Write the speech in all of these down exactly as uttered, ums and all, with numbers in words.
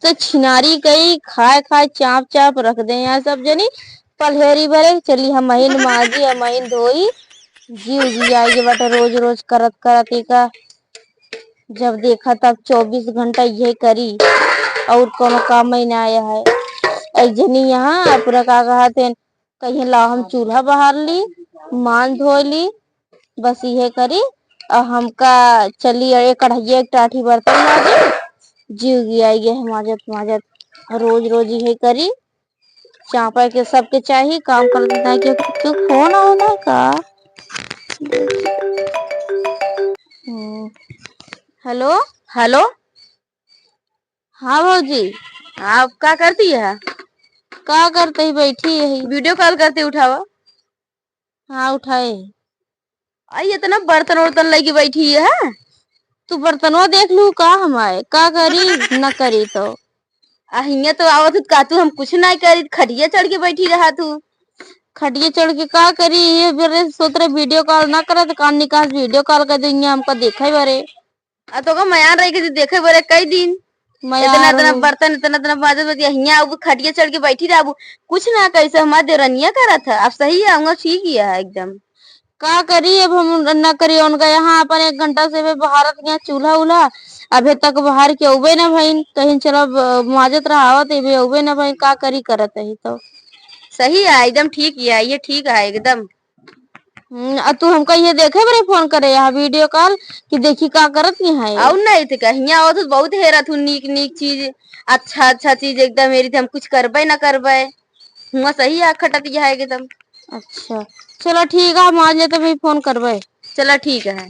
तो छिनारी कई खाए खाए चाप चाप रख दे यहाँ सब जनी। पल्हेरी भरे चली, हमहिन माजी, हमहिन धोई। जीव जियाई बाटे रोज रोज करत करत एका। जब देखा तब चौबीस घंटा यही करी, और कोनो काम ही ना आया है। एक जनी यहाँ पूरा का कहत हैं, कहिए लाओ हम चूल्हा बहार ली, मान धोए ली, बस इहे करी। और हमका चली एक कढ़ैया एक टाठी बर्तन माजी, जीव गिया ये माजत माजत रोज रोज इहे करी। चापा के सबके चाही काम करत ना के क्यों फोन आवा ना का। हम्म, हेलो। हेलो। हाँ भौजी। आप का करती है? का करते ही, बैठी यही। वीडियो कॉल करते उठावा। हाँ उठाए। आई इतना बर्तन उर्तन लेके बैठी है। तू बर्तनवा देख लू का हमारे, का करी न करी तो। आ हियां तो आवत हूँ का तू हम कुछ ना करी, खटिया चढ़ के बैठी रहा तू। खटिया चढ़ के का करी, ये बेरे सोच रहे वीडियो कॉल ना करे तो कान निकाल वीडियो कॉल कर दे, हियां हमका देखे बरे। आ तो का मयान रही के देखे बरे कई दिन। मयान इतना, इतना रही। बर्तन, इतना, इतना बाजत बतिया, हियां अब खटिया चढ़ के बैठी रहबू। कुछ ना, कैसे हमार देवरनिया करत है। अब सही है, हम ठीक ही है एकदम। का करी, अब हम न करी उनका यहाँ अपन एक घंटा से वे बहारत यहाँ चूल्हा उल्हा, अबे तक बाहर के उबे ना भइन। कहीं चलो अब, अ, माजत रहा आवत, ये भी उबे ना भइन, का करी करत है तो। सही है, एकदम ठीक ही है, ये ठीक है एकदम। हम्म, आ तू हमका ये देखे बरे फोन करे यहाँ वीडियो कॉल कि देखी का करत नहीं है। और नहीं तो का, हियां आवत हूँ बहुत हेरत हूँ नीक नीक चीज, अच्छा अच्छा चीज एकदम मेरी हम कुछ करबे ना करबे। हुआ सही आ खटत यहाँ एकदम। अच्छा, चलो ठीक है, हम आ जाए तो भाई फोन करबे। चलो ठीक है।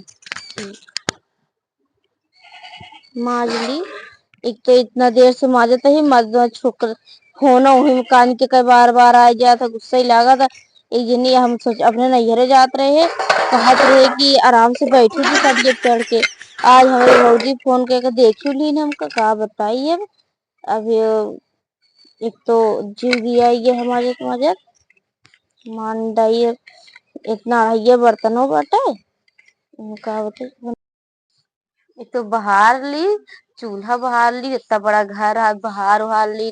माज ली। एक तो इतना देर से माजत ही, मर्द छोकर फोन वही में कान के कई बार बार आ जात है, गुस्सा ही लागत है। एक जनी हम सोच अपने नैहरे जात रहे, कहत रहे कि आराम से बैठी थी सब जब चढ़ के। आज हमारे भौजी फोन करके देखी लीन हमका, का बताई अब। अब ये एक तो जीव दिया ये हमारे माजत, मान डाइए इतना अढ़ाइये बर्तनों बाटे, का बताई। एक तो बहार ली, चूल्हा बहार ली, इतना बड़ा घर है, बहार उहार ली,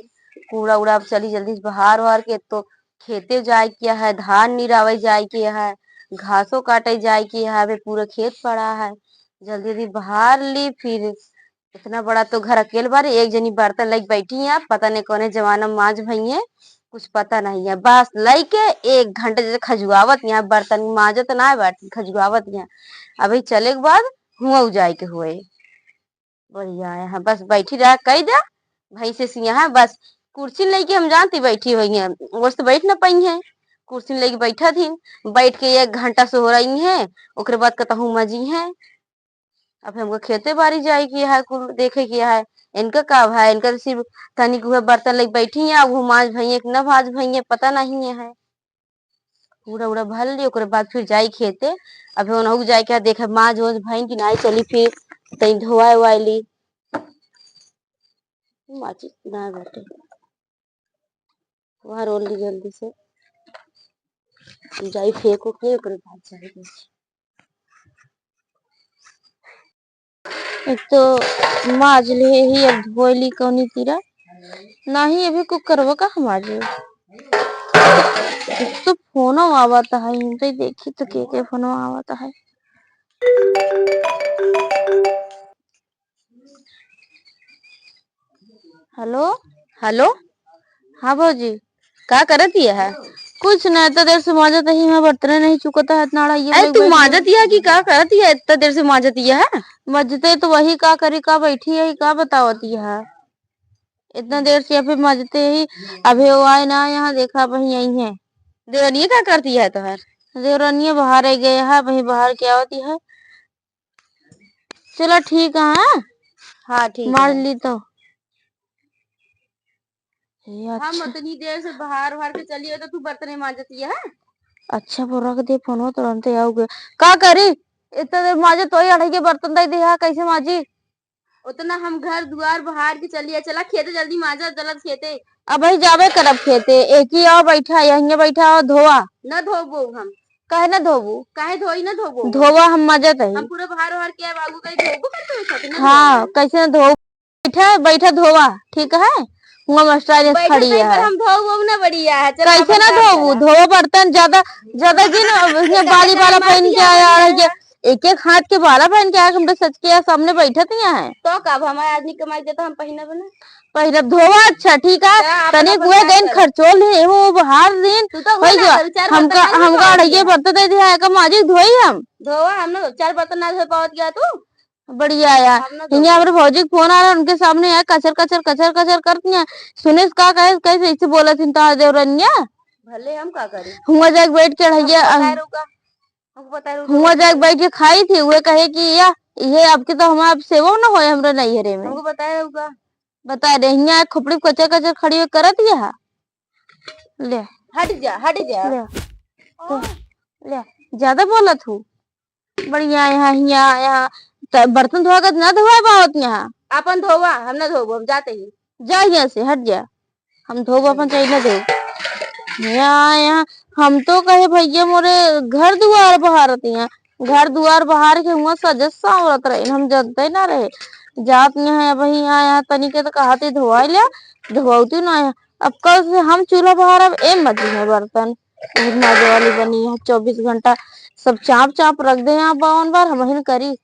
कूड़ा उड़ा चली जल्दी से बहार उहार के। एक तो खेते जाए के है, धान निरावे जाए के है, घासो काटे जाए के है, अबे पूरा खेत पड़ा है, जल्दी जल्दी बहार ली। फिर इतना बड़ा तो घर अकेल बारे, एक जनी बर्तन लेके बैठी है, पता नहीं कौने जमाना में माज भई है, कुछ पता नहीं है। बस लेके एक घंटा जैसे खजुआवत यहाँ, बर्तन माजत ना है, बर्तन खजुआवत यहाँ। अभी चले के बाद हुआ जाए के हुए। बढ़िया है, हाँ, बस बैठी रहा, कही दे, भैंसे सिया है, बस कुर्सी लेके हम जानती बैठी हुई हैं, वो तो बैठ ना पाई हैं, कुर्सी लेके बैठा थी, बैठ के एक घंटा से हो रही हैं, ओकरे बाद कतहूँ मजी हैं। अब हमको खेते बारी जाए के है, कुल देखे के है, इनका का है, इनका तो सिर्फ तनिक हुए बर्तन लेके बैठी हैं, अब वो माज भई है कि ना माज भई है, पता नहीं है। कूड़ा उड़ा भर ली, ओकरे बाद फिर जाई खेते। अबे ओनहु के जाए के देखे, माज ओज भइन कि नाई, चली फिर तनी धोआए ओआए ली। माचिस ना बाटे, वहाँ रोल ली जल्दी से, जाई फेंक उके, ओकरे बाद जाई। एक तो माज ले ही, अब धोए ली कौनी तीरा। नाही, अभी कुकरवा का हम माजे। एक तो फोनो आवत है, हम तो देखी तो के के फोनो आवत है। हेलो। हेलो। हाँ भौजी। का करत हिया है? कुछ ना, इतना देर से माजत ही, मैं बर्तने नहीं चुकता है, इतना अढ़ाई अरे, तू माजत हिया कि का करत हिया, इतना देर से माजत हिया है? मजते तो वही का करी, का बैठी है, का बतावत हिया? इतना देर से अभी मजते ही, अभी वो आए ना यहाँ, देखा वहीं आई है। देवरनिया का करती है तोहर? देवरनिया बाहर आई गए है, वहीं बाहर के आवती है। चलो ठीक है, हाँ? हाँ, ठीक मार है। ली तो। ए, हम अच्छा। उतनी देर से बाहर, बाहर के चलिए तो तू बर्तने मांजती है? अच्छा, वो रख दे फोन, तुरंत आओगे। का करी? इतना देर मांजे तो ही अढ़ाई के बर्तन दे दे, हाँ, कैसे मांजी? उतना हम घर दुआर बाहर के चलिए, चला खेते जल्दी मांजा, चला खेते। अब भाई जाबे करब खेते, एक ही आओ बैठा, यहीं बैठा आओ, धोआ। न धोबो हम। काहे न धोबू? काहे धोई न धोबो? धोआ हम मजा तही। हम पूरा बाहर, बाहर के अब आगू कहीं धोबो करते हो, ना हाँ, धोबो। कैसे न धोबू? बैठा, बैठा धोवा, ठीक है? हुआ मास्टरानी बैठे खड़ी सही पर है। हम धोबो ना बढ़िया है, चल कैसे अपन ना काम धोबू? करा। धोवा बर्तन ज्यादा, ज्यादा दिन अब इसने ज्यादा बाली टाइम बाला मत पहन के दिया आया है हमने। ये, एक एक हाथ के बाला पहन के आया, हम तो सच के सामने बैठत ही है। तो का, अब हमारे आदमी कमाई देता, हम पहिनब ना। पहिनब धोवा, अच्छा, ठीक है। जा, अपन, तनिक अपन हुए काम दिन कर। खर्चोल है, वो बाहर दिन। तू तो हो वही ना, जो दो चार हमका, बर्तन ना धो हमका पावत अढ़ाई गया। बर्तन दे दिया है, का माजिक धोई हम। धोवा, हम ना चार बर्तन ना धो पावत गया तू। बढ़िया आया। हम ना हियाँ धोबो। हमरे भौजी के फोन आ रहा, उनके सामने है कचर, कचर, कचर, कचर करती हैं। सुनेस का कहे, कैसे ऐसे बोलत हिन तोहार देवरनिया? भले हम का करी? हुआं जाके बैठ के हमको अढ़ैया, बताए रहुका। हमको बताए रहुका। हुआं जाके बैठ के खाई थी, उहे कहे कि या, ये आपके तो हमारा अब सेवा न होए हमरे नैहरे में। हमको बताए रहुका। बता दे, हियाँ खोपड़ी कचर, कचर खड़ी हुई करत ये हा। ले। हट जा, हट जा। ले। तो, ले। ज्यादा बोलत हूँ। बढ़िया यहाँ, हियाँ, यहाँ त-, बर्तन धोआ के ना धोआ पावत यहाँ। अपन धोवा, हम ना धोबो, हम जाते ही। जा यहाँ से, हट जा। हम धोबो अपन चाहे ना धोबो। यहाँ, यहाँ, हम तो कहे भैया मोरे घर दुआर बहारत यहाँ। घर दुआर बहार के हुआं सजत सांवरत रहे, हम जनते ना रहे। जात यहाँ, अब यहाँ, यहाँ तनी के तो कहती धोआ लिया, धोआवती ना यहाँ। अब कल से हम चूल्हा बहारब, ए मत दिहे बर्तन। बहुत मजे वाली बनी है, चौबीस घंटा सब चाप चाप रख दे यहाँ बावन बार, हम ही न करी।